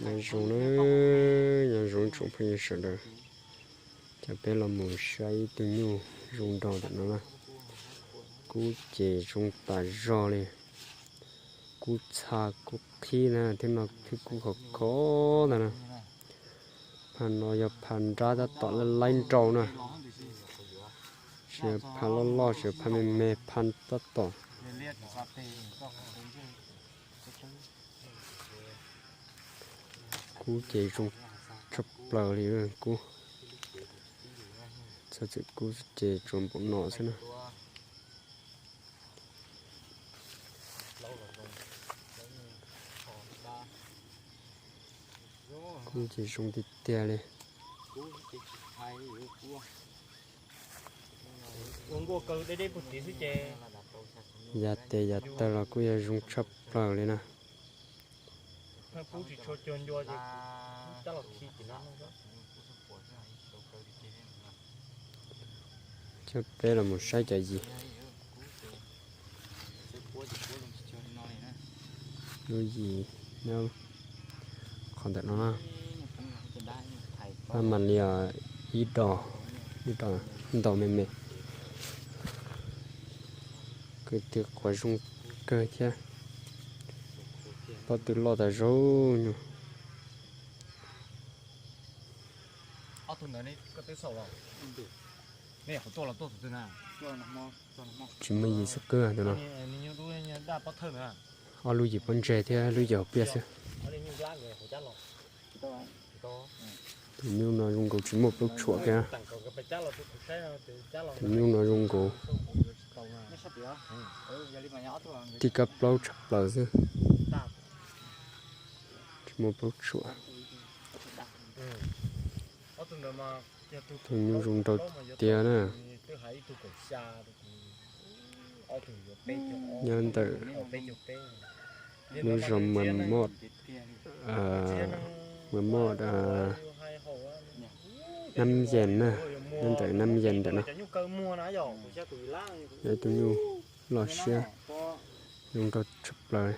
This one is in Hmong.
Nyob zoo na, nyob zoo tsoom phooj ywg sawv daws, coj peb los mus saib ib tug nyuj zoo nraug ntawm no na. Kub ces zoo tas zog li, kub txha kub qhib na, thiab no thiab kub khov khov ntag na. Phaj no yog phaj nrab tab tom laib laib nrau na, tsis yog phaj loj loj, tsis yog phaj me me, phaj tab tom. Kub ces zoo tshaj plaws li kub. Txhob txwm kub ces tsuas npaum no xwb na. Kub ces zoo tiag tiag li. Yav tes yav taw los kuj yog zoo tshaj plaws li na. Coj peb los mus saib cov yim. Lub yim nyob qhov ntawm no na. Pab mam li ib dos, ib dos ntau me me. Kwv tw qhuav zoo kawg thiab. Pob tw loj tas zog nyuj. Tsis muaj yim xub qwb tus no. Ob lub yim pob ntseg thiab lub yim hauv pliaj xwb. Tus nyuj no zoo nkaus tsis muaj plaub tshuam kiag. Tus nyuj no zoo nkaus tib kab plaub tshaj plaws xwb. Tsis muaj plaub tshuam. Tus nyuj zoo nraug tiag na. Nyob ntawm lub zos Mos Moj, Mos Moj Nab Yees na, nyob ntawm Nab Yees ntawm no. Yog ib tug nyuj loj siab, zoo nraug tshaj plaws.